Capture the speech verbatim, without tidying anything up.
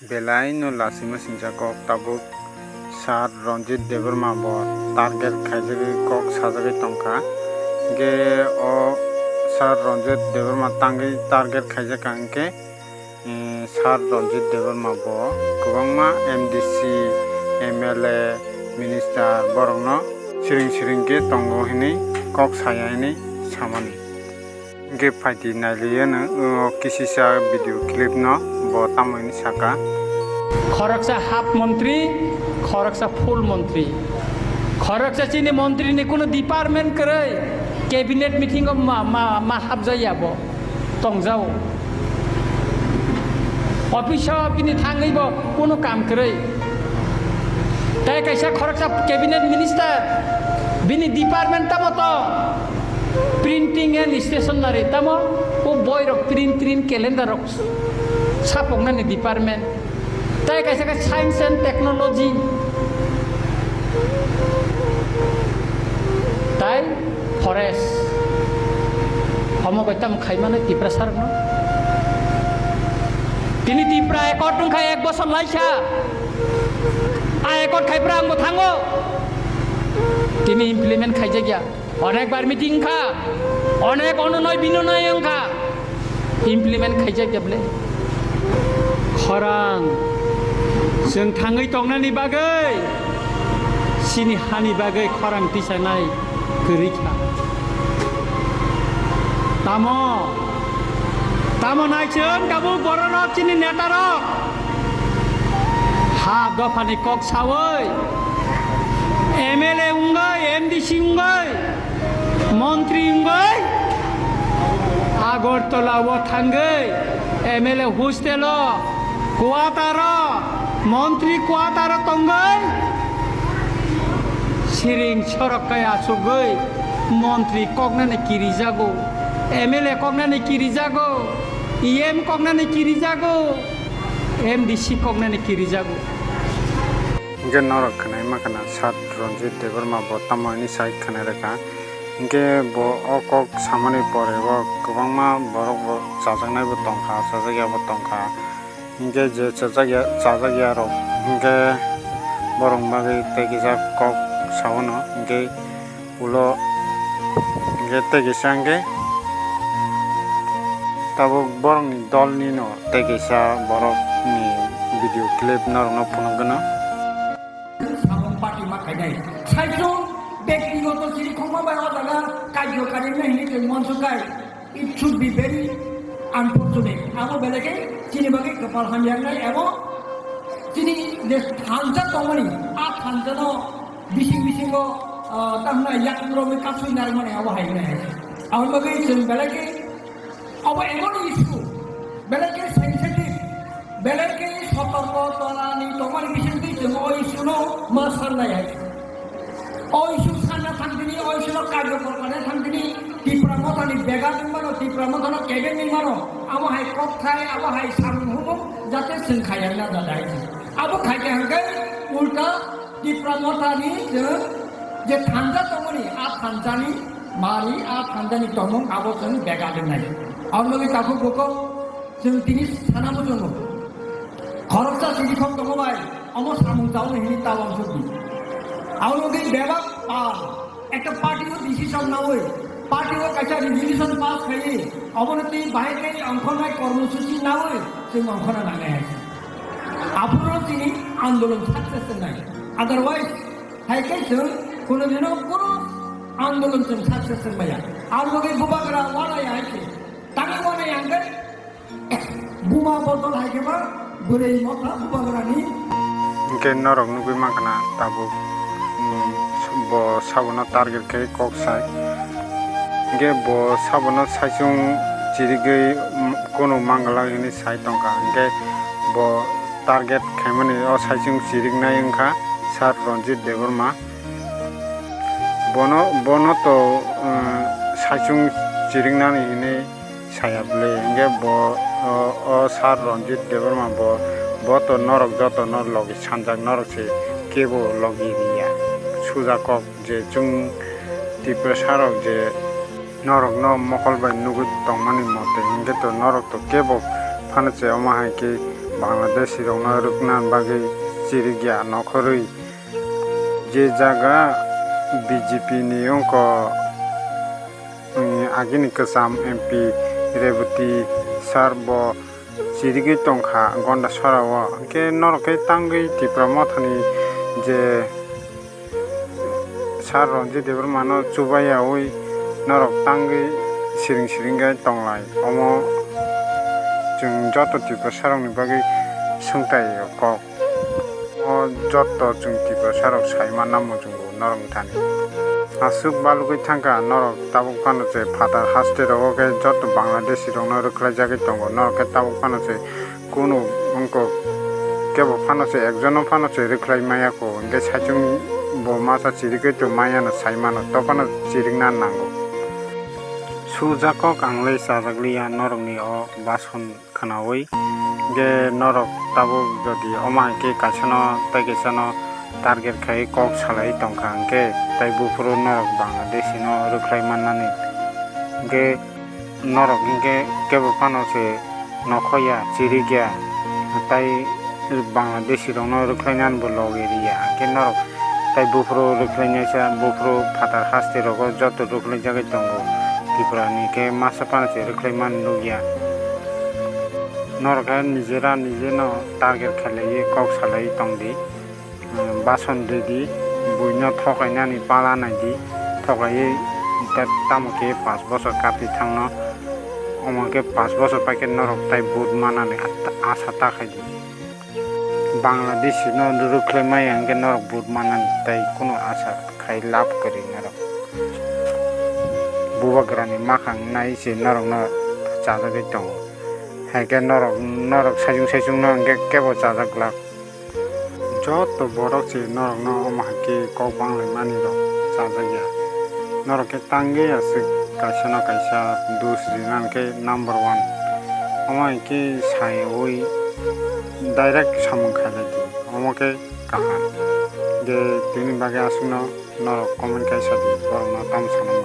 Belai no lachima singcha kok tabuk Sir Ranjit Debbarma bo target khaijagwi kok sajagwi tongkha. Hwnkhe o Sir Ranjit Debbarma tangwi target khaijakha hwnkhe, eh, Sir Ranjit Debbarma bo kwbangma M D C, M L A, minister borokno siring siring khe tongo hinwi kok saya hinwi samani. Hwnkhe phaidi nailaiya nwng, o kisisa video clip no bo tamo hinwi saka. Khoroksa half montri, khoroksa full montri. Khoroksa chini montri ni kuno department kwrwi cabinet meeting o ma, ma, ma hapjaya bo tongjao. Office o bini thangwi bo kuno kam kwrwi. Tai kaisa khoroksa cabinet minister, bini department tamo to? Printing and stationery, tamo o boi rok print, print calendar rok sapoknani department. Tai kaisa khe science and technology. Tai forest. Omo bai tamo khaimano Tiprasa rokno. Tini Tipra accord wngkha ek bosor laisa. A accord khaipra ang bo thango. Tini implement khaijakya. Onek bar meeting wngkha. Onek ononoi binonoi wngkha. Implement khaijakya bole. Khorang. Chwng thangwi tongnani bagwi. Chini hani bagwi khorang tisanai kwrwi kha. Tamo? Tamo nai chwng tabuk bororok chini netarok? Ha dophani kok sawi, M L A wngwi, M D C wngwi, montri wngwi, Agartala o thangwi, M L A hostel o, quarter o, montri quarter o tongwi, siring sorok kai achugwi, montri koknani kirijago, M L A koknani kirijago, E M koknani kirijago. M D C koknani kirijago. Hingke norok khwnai ma khna Sir Ranjit Debbarma bo tamo hinwi sai khwnai rwkha. Hingke bo o kok samani pore bo kwbangma borok bo chajaknai bo tongkha, chajakya bo tongkha. Hingke je chajakya, chajakya rok hingke borok bagwi tei kisa kok sao no hingke ulo hingke tei kisa hingke tabuk borokni dolni no tei kisa borokni video clip norokno phunukgwno. Samung party ma khainai. Saichung bektigoto chirikhokma bai o jaga karjo kari na hinwi tong monso kai. It should be very unfortunate. Abo belai khe chini bagwi kwpal hamya wngnai abo chini je thansa tongmani, a thansa no bising bisingo, ah, tamna yakung romwi kasui narwkmani abo hai wngnai hai. Aboni bagwi chwng belai khe abo emon issue, belai khe sensitive, belai khe sotorko tonani tongmani bisingtwi chwng o issue no ma sannai hai. O issue sanna thangtini, o issue no karjokor khlaina thangtini, Tipra Mothani bega wngmano, Tipra Mothano kebeng wngmano, amo hai kok khai, abo hai samung humung jate chwng khaiya na jata hai. Abo khaikhe hwnkhe ulta Tipra Mothani chwng je thansa tongmani, a thansani mari, a thansani tongmung abo chwng bega wngnai. Aboni bagwi takhuk bukhuk chwng tini sana muchungo. Khoroksa sidi khok tongo bai, omo samung chaui hini ta wansukdi. Aboni bagwi bebak pal, ekta party o decision naui, party o kaisa resolution pass khaiwi, obono twi bahai khe ongkhornai kormosuchi naui, chwng ongkhorna nangnai hai se. Aphuru chini andolon success wngnai. Otherwise, hai khe chwng kunudino kunu andolon chwng success wngmaya. Aboni bagwi bubagra walai hai se. Tangwi walai ang khe Buma bodol hai khe ba bwrwi motha bubagrani. Hingke norok nugwi mankha na tabuk, mm, bo sabono target khe kok sai. Hingke bo sabono saichung chirigwi, mm, kono mangala hinwi sai tongkha. Hingke bo target khaimani o saichung chiriknai wngkha Sir Ranjit Debbarma. Bono, bono to, mm, saichung chiriknani hinwi saya bwle, hingke bo, o, o Sir Ranjit Debbarma bo, bo to norok joto no logi sanjak, norok se kebo logi riya. Suja kok je chwng Tiprasa rok je norok no mokol bai nugwi tongmani mote, hingke to norok to kebo phano se omo hai khe Bangladeshi rokno rwkna bagwi chirikya nokhorwi. Je jaga B J P ni wngkha, mm, agini kwcham M P Rebati sir bo chirigwi tongkha Gondasora o. Hwnkhe norok khe tangwi Tipra Mothani je Sir Ranjit Debbarma no chubaiyaui norok tangwi siring siring khe tonglai. Omo chwng joto Tiprasa rokni bagwi swngtai kok. O joto chwng Tiprasa rok sai manna muchungo norokni thani. Aswk balugwi thangkha norok tabuk phano se phatar haste rogo khe joto Bangladeshi rokno rwkhlaijagwi tongo. Norok khe tabuk phano se kunu wngkok kebo phano se ekjono phano se rwkhlai maya kho, hwnkhe saichung bo masa chirigwi tongmaya no sai mano, tophano chirikna nango. Sujak kok ang le chajak liya norokni o bason khwnaui, hwnkhe norok tabuk jodi omo hai khe kaisano tei kaisano target khai kok salai tongkha, hwnkhe tai buphuru norok Bangladeshi no rwkhlai mannani, hwnkhe norok hwnkhe kebo phano se nokhoya, chirikya, tai Bangladeshi rokno rwkhlainani bo logi riya, hwnkhe norok tai buphuru rwkhlainaisa, buphuru phatar haste rogo joto rwkhlaijagwi tongo. Tripura ni khe masa phano se rwkhlai man nukya. Norok khe nijera nijeno target khlaiwi kok salai tongdi. Bason ridi, buino thokainani pala naidi, thokaiwi ta-, tamo khe pash bochor kapri thangno, omo khe pash bochor paikhe norok tai vote manani ata-, asa ta khaidi. Bangladeshi no rwkhlai maya hwnkhe norok vote manani tai kunu asa khai lab kwrwi norok. Bubagrani makhang nai se norokno chajagwi tongo. Haikhe norok, norok saichung saichungno hwnkhe kebo chajak glak. Joto borok se norokno omo hai khe kok banglaimani rok chajak ya. Norok khe tangwi aswk kaisa no kaisa dos rinani khe number one. Omo hai khe saiwi direct samung khailai di. Omo khe kaham. Je tini bagwi aswkno norok comment kaisa di, borokno tamo sanani.